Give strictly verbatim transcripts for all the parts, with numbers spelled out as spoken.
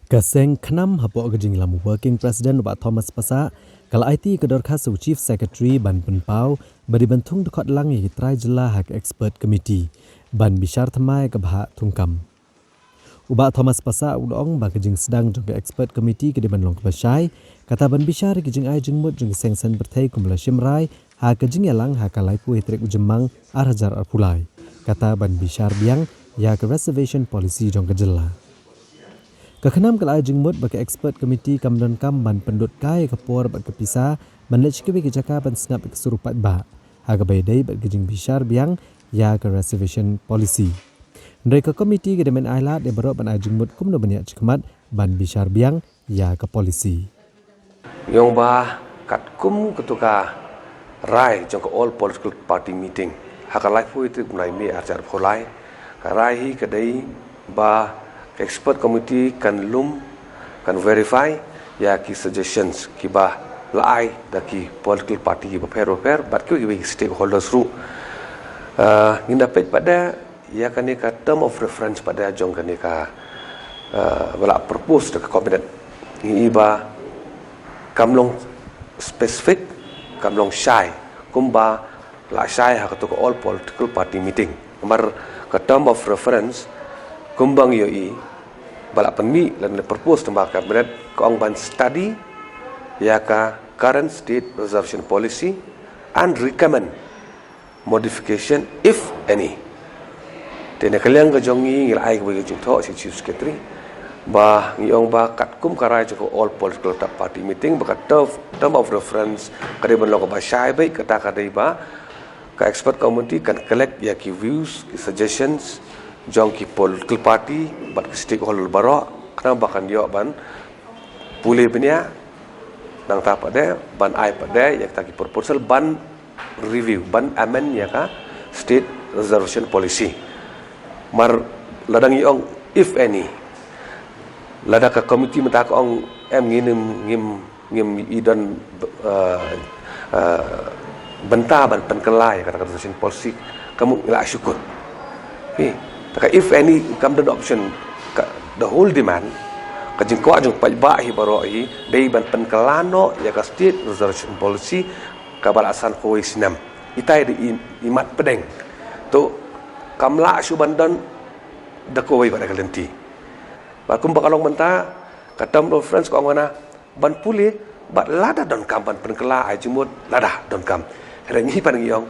Ka seng KHNAM hapoh ka jingïalam u Working President u Bah Thomas Passah ka la aiti ka dorkhas u Chief Secretary ban pynpaw ba dei ban thung dkhot lang ïa ki trai jylla ha ka Expert Committee ban bishar thymmai ïa ka bhah thungkam. U Bah Thomas Passah u la ong ba ka jingsdang jong ka Expert Committee ka dei ban long kaba shai, kata ban bishar ïa ki jingai jingmut jong ki seng saiñ pyrthei kumba la shim rai ha ka jingïalang ha ka laiphew tarik u Jymmang ar hajar arphew lai, kata ban bishar biang ïa ka Reservation Policy jong ka jylla. Ka KHNAM ka la ai jingmut ba ka Expert Committee kam donkam ban pynlut kai ïa ka por bad ka pisa ban leit sha kiwei ki jaka ban sngap ïa ka sur u paidbah ha kaba ïadei bad ka jingbishar biang ïa ka Reservation Policy. Hynrei ka Committee ka dei ban ailad ïa baroh ban ai jingmut kumno ban ïaid shakhmat ban bishar biang ïa ka policy. Ngi ong ba katkum katu ka rai jong ka All Political Party Meeting ha ka laiphew tarik u bnai May ar hajar arphew lai, ka rai hi ka dei ba ka Expert Committee kan lum, kan verify ïa ki suggestions kiba la ai da ki political party kiba pher bapher bad kiwei kiwei ki stakeholders ruh. Ah, ngin da peit pat da ïa kane ka term of reference pat da jong kane ka, ah, ba la propose da ka cabinet. Ngi i ba kam long specific, kam long shai kumba la shai ha katu ka All Political Party Meeting. Namar ka term of reference kumba ngi ïohi ba la pynmih lane la propose da ka cabinet, ka ong ban study ïa ka current state reservation policy and recommend modification, if any. Te na ka liang ka jong ngi, ngi la ai kawei ka jingthoh sha Chief Secretary ba ngi ong ba katkum ka rai jong ka All Political Party Meeting ba ka term, term of reference ka dei ban long kaba shai beit, kata ka dei ba ka Expert Committee kan collect ïa ki views, ki suggestions jong ki political party bad ki stakeholder baroh, khnang ba kan ïoh ban pule bniah, nangta pat da ban ai pat da ïa kita ki proposal ban review, ban amend ïa ka State Reservation Policy. Mar lada ngi ong if any, lada ka committee mynta ka ong em, ngin, ngim, ngim i don, eh, eh, bynta ban pynkylla ïa kata ka Reservation Policy, ka mut ngi la shu kut. Phi, te ka if any kam don option, ka, the whole demand, ka jingkwah jong paidbah hi baroh hi dei ban pynkylla noh ïa ka State Reservation Policy kaba la san kawei snem. Ita i dei i, i mat pdeng. To kam lah shuh ban don da kawei pat da ka lynti. Bad kumba ka long mynta, ka term of reference ka ong hana ban pule, bad lada donkam ban pynkylla, ai jingmut lada donkam. Hynrei ngi pat ngi ong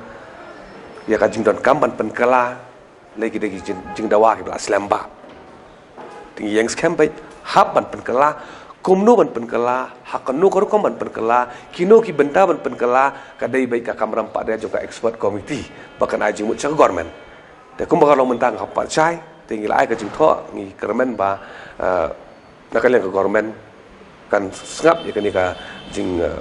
ïa ka jingdonkam ban pynkylla, lei ki dei ki jing, jingdawa kiba la slem bha. Te ngi ïeng skhem beit, hap ban pynkylla, kumno ban pynkylla, ha kano ka rukom ban pynkylla, kino ki bynta ban pynkylla, ka dei beit ka kamram pat da jong ka Expert Committee ba kan ai jingmut sha ka government. Te kumba ka long mynta nga pat shai, te ngi la ai ka jingthoh, ngi kyrmen ba, eh, na ka liang ka government kan sngap ïa kane ka jing, eh,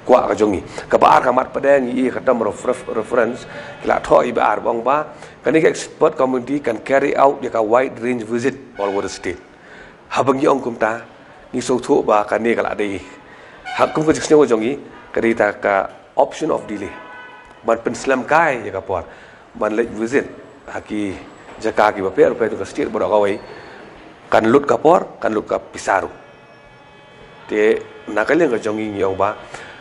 kwah ka jong ngi. Kaba ar ka mat pat da ngi i ka term of ref-, reference, ki la thoh i ba ar ba ong ba kane ka Expert Committee kan carry out ïa ka wide range visit all over the state. Haba ngi ong kumta, ngi sngewthuh ba kane ka la dei, ha kum ka jingsngew ka jong ngi, ka dei ta ka option of delay ban pynslem kai ïa ka por ban leit visit ha ki jaka kiba pher bapher jong ka state baroh kawei, kan lut ka por, kan lut ka pisa ruh. Te na ka liang ka jong ngi ngi ong ba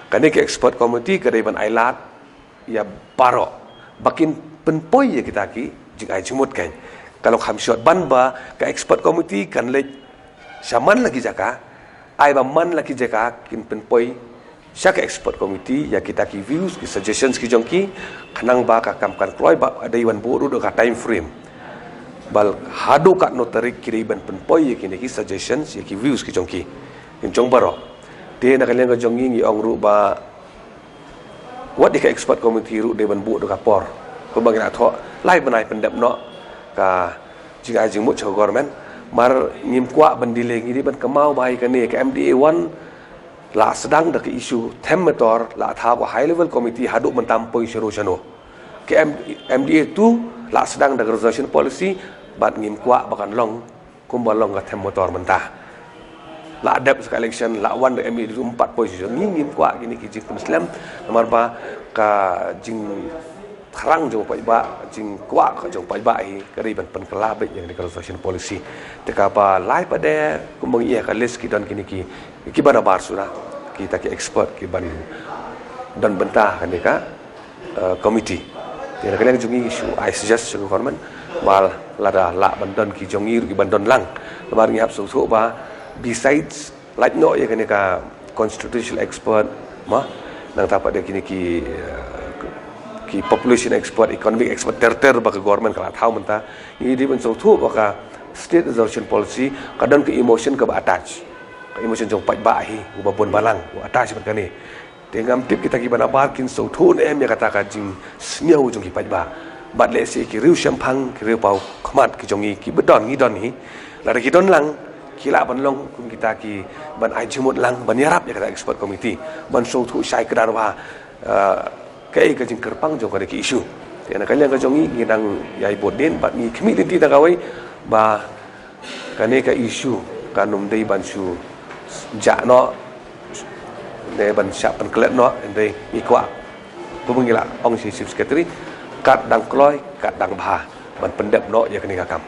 kane ka Expert Committee ka dei ban ailad ïa baroh ba kin pynpoi ïa kita ki jingai jingmut kan. Ka long kham short ban ba ka Expert Committee kan leit sha man la ki jaka, ai ba man la ki jaka kin pynpoi sha ka Expert Committee ïa kita ki views, ki suggestions ki jong ki, khnang ba ka kam kan kloi, ba dei ban buh ruh da ka time frame ba haduh katno tarik ki dei ban pynpoi ïa kine ki suggestions, ïa ki views ki jong ki, ki jong baroh. Te na ka liang ka jong ngi ngi ong ruh ba wat ïa ka Expert Committee ruh dei ban buh da ka por. Kumba ngi la thoh, lai bnai pyndep noh ka jingai jingmut sha ka government. Mar ngim kwah ban delay, ngi dei ban kynmaw ba ïa kane ka M D A one la sdang da ka issue them motor, la thaw ka high level committee, haduh mynta ym poi shano shano. Ka M-, M D A two la sdang da ka reservation policy, bad ngim kwah ba kan long kumba long ka them motor mynta. La dep sa ka election, la wan da M D A two, ym pat poi shisha. Ngi ngim kwah kine ki jingpynslem, namar ba ka jing Thrang jong paidbah, jingkwah ka jong paidbah hi ka dei ban pynkylla beit ïa kane ka reservation policy. Te kaba lai pat de kumba ngi ïa ka list ki don kine ki, kiba nabar shuh na kita ki expert kiban don bynta kane ka, eh, committee. Te na ka liang jong ngi shu ai suggest sha ka government ba lada lah ban don ki jong ngi ruh kiban don lang. Namar ngi hap sngewthuh ba besides lait noh ïa kane ka constitutional expert, ma, nangta pat de kine ki, eh, ki population expert, economic expert ter ter ba ka government ka la thaw mynta. Ngi dei ban sngewthuh ba ka state reservation policy ka don ka emotion kaba attach. Ka emotion jong paidbah hi uba bun balang u attach bad kane. Te ngam tip kita kiba nabar kin sngewthuh ne em ïa kata ka jingsngew jong ki paidbah. Bad lehse ki riew shemphang, ki riew paw khmat ki jong ngi kiba don, ngi don hi. Lada ki don lang, ki lah ban long kum kita kiban ai jingmut lang ban ïarap ïa kata expert committee ban sngewthuh shai kdar ba, eh, kaei ka jingkyrpang jong kane ka issue. Te na ka liang ka jong ngi, ngi dang ïai bud dien bad ngi khmih lynti da kawei ba kane ka issue kan ym dei ban shu jah noh ne ban shah pynklet noh, hynrei ngi kwah, kumba ngi la ong sha Chief Secretary, kat dang kloi kat dang bha ban pyndep noh ïa kane ka kam.